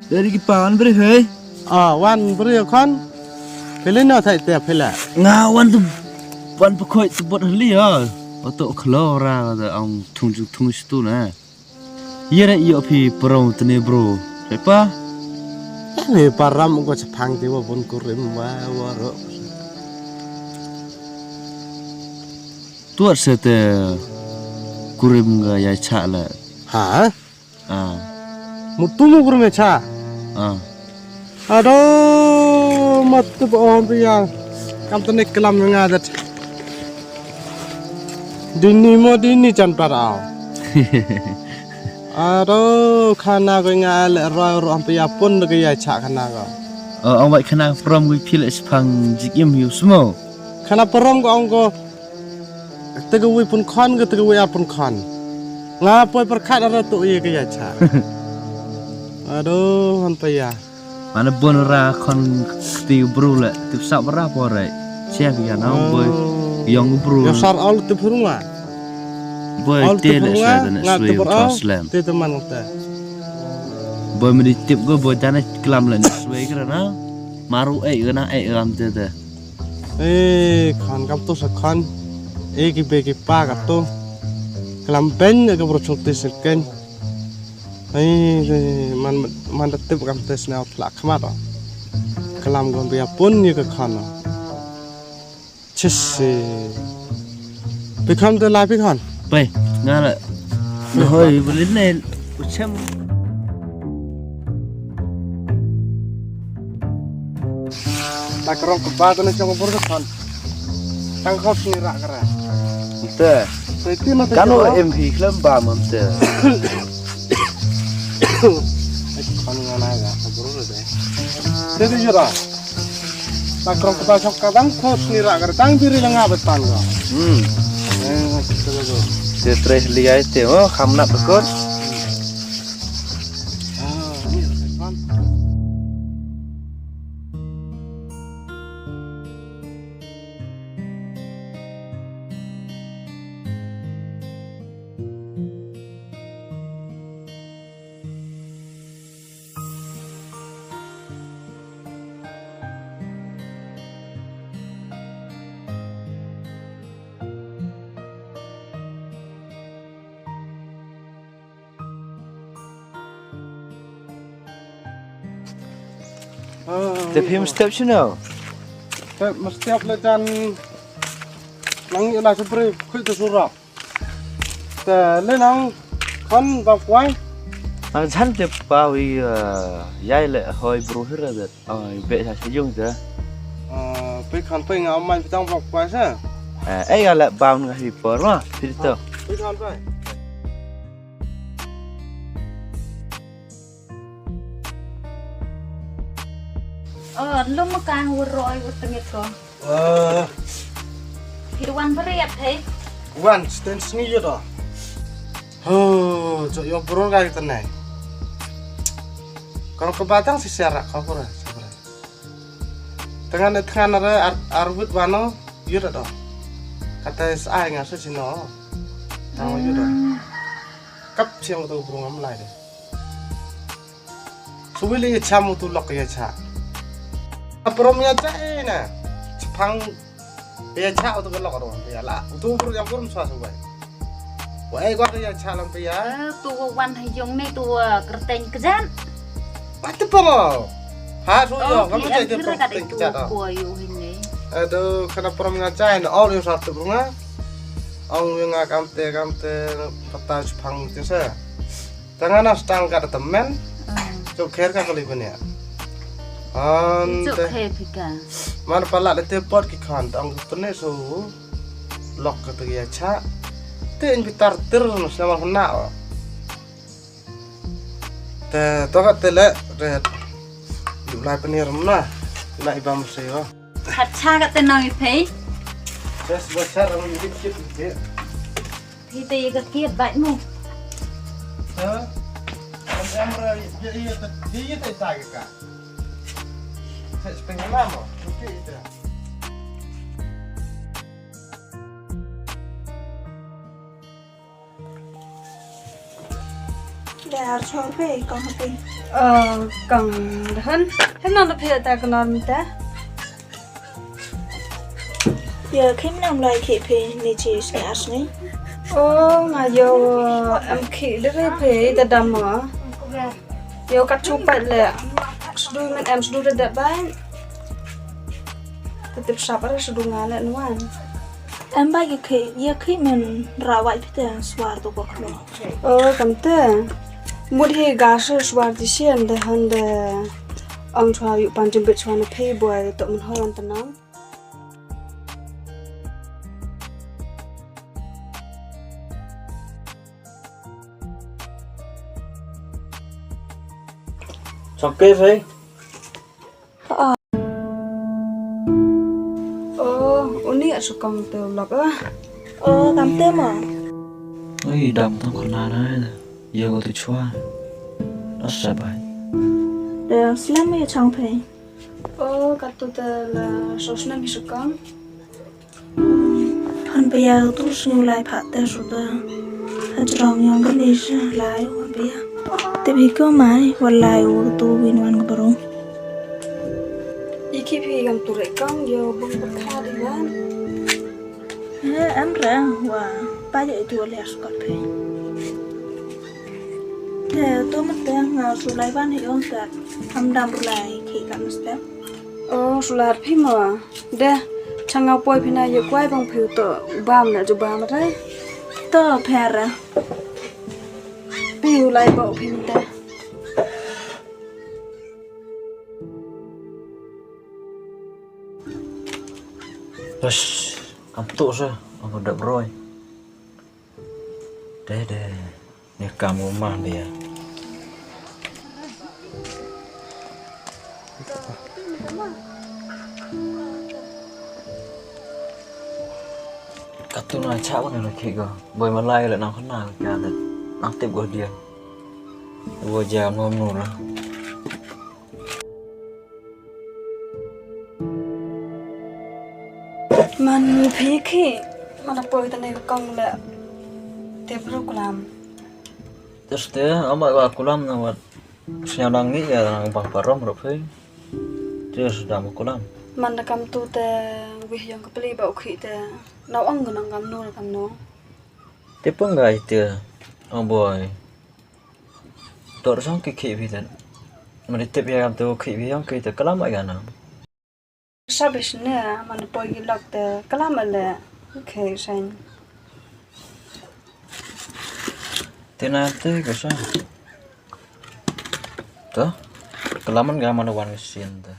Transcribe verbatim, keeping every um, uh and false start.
Dari ki pan bri hei. Ah, wan bri khon. Pele no thai te pele. Nga wan tu wan pekoi tu bot heli ya. Oto kelo ra da ong thung ju thung situ na. Ye ra io phi parong tene bro. Pepa. Ni param ko chapang ti wa bun kurim wa wa ro. Tuat se te kurim ga ya cha la. Ha? Ah. Mutu mu kurim ya cha. Ah. Ado matu ba om ya. Kam tene kelam nga dat. Dini mo dini chan parau. Ado khana ko nga le roi ro am ya pun de ya cha khana ko. Oh, ang wai khana from wi phil es phang jik im yu smo. Khana parom ko ang ko. Te ka wi pun khon ka te ka wi a pun khon. Nga poi perkhat ara tu ye ka ya cha. Ado han pa ya. Mana bon ra khon ti bru le ti sa bra pore. Sia ka ya na boy yong bru. Ya sar al ti bru nga. Boy te le sa da na swe u chos lem. Te te man te. Boy medi tip go boy dana klam le na swe kra na. Maru e ga na e ram te te. Eh, khon kam tu sa khon. Eh, ki be ki pa ka tu. Klam ben ka bro chok ti sa ken. Eh, man man da tip kam te sna phla khmat. Klam gom be pun ni ka khon. Chis. Pi khon te la pi khon. Pai, nga la. Hoi, beli ne. Uchem. Ta krong kpa ta ne chong bor ta khon. Tang khop ni ra kra. Te. Te ti ma te. Kano em hi klem ba mam te. Khon nga na ga bor ta. Te ti jora. Ta krong kpa chok ka dang khop ni ra kra dang biri la nga betan ga. Hmm. Eh, te ga. Te tre li ai te o kham na bekot. Ah, ni ra kan. Te phim step shino. Te mesti apa le jan nang ila supri khui tu surap. Te le nang khon ba kwai. Nang jan te pa wi yai le hoi bru hira det. Oi be sa sejung te. Pe khon pe nga mai pitang ba kwai sa. Eh, eh, ya le bam nga hi por ma. Pito. Pe khon pe. Oh, lum ka wuroi wutengit ko. Eh. Hi wan beriat hei. Wan sten sngi yo do. Ho, jo yo bro ga kita nai. Kalau ke batang si serak kau kura, sabra. Tengah ne tengah nare ar arwit wano yo do. Kata sai nga se sino. Tang yo do. Kap siang tu bro ngam lai de. Suwi le ya cha mu tu lok ya cha. Aprom ya cha e na. Chapang ya cha tu lok ro ya la. Tu bru ya bru sa suwi. Wa e gwa ya cha lam ya. Tu wan ha yong ne tu kerteng kejan. Mati poro. Ha su yo kamu cha tu kerteng kejan. Aduh, kana prom ya cha e na all you sa tu bru nga. Ong wi nga kamte kamte pata chapang ti sa. Tanga na stang ka da temen. Chok kher ka kali bania. An te. Chok kher pika. Man pala le te pot ki khan tang tene so lok ka te ya cha. Te in bitar tir no sna ma na. Te to ka te le re. Du lai penir na. Na ibam se yo. Khat cha ka te nang i phei. Bes bachar ang i kit kit. Phi te ye ka kiet bait mo. Ha? Am am ra ye ye te ye ye te ta ke ka. Te speng la mo. Ke ye te. Te ar chor phi kong ha phi. Oh, kong da hun. Hynda da phi ta ka nor mynta. Ïa khie mynne ym lah khie phi ne chi sngi ar sngi. Oh, nga ïoh em khie da phi phi da dam mo. Ïoh kat chu pat leh. Sdui men em sdui da da bai. Te tip sap ara sdui nga leh nuan. Em bai ïa khie, ïa khie men rawai phi te swar tu ko khlo. Oh, kam te. Mut hi ga shu swar ti sien de han de. Ong chwa yu pan jum bit chwa na phi boi to mun ho wan tanam. Chongke sei. Oh, uni a sukong te u lok ah. Oh, kam te mo. Oi, dam tang khana na. Ye ko tu chwa. Asa bai. Te slem ye chang phe. Oh, katu te la so snem hi sukong. Han pia tu snu lai pha te su te. Ha jrong yong ka ni sha lai han pia. Te bi ko mai wa lai u tu win wan ka baro. Iki phi gam tu re kong yo bung berkha di wan. He em re wa pa ye tu le as kot phi. Te to mete nga su lai ban hi on te. Am dam lai ki kan step. Oh, su lar phi mo. De, chang nga poi phi na ye kwai bang phi to bam na ju bam re. To phi ra. Phi u lai bo phi te. Bas, am tu sa, aku dak broi. Deh, deh. Ni kam rumah dia. Katu na chak wan na khik ko. Boi malai le nang khana ka le. Nang tip ko dia. Wo ja mom nu la. Man phi khi, man poi tane kong le te bro kulam. Tes te ama wa kulam na wat sñiaw nang ngi ya nang bang parom ro phi. Tes dam kulam. Man da kam tu te wih yong ka pli ba u khi te na ong nang kam nu kam nu. Te penggai te ong boi. Tor song ki khi phi te. Man tip ya kam tu khi phi yong ki te kalam ai ganam. Sabis ne man poi gi lok te kalam ale. Okay, sain. Te na te ko sa. To. Kalam man ga man wan sien te.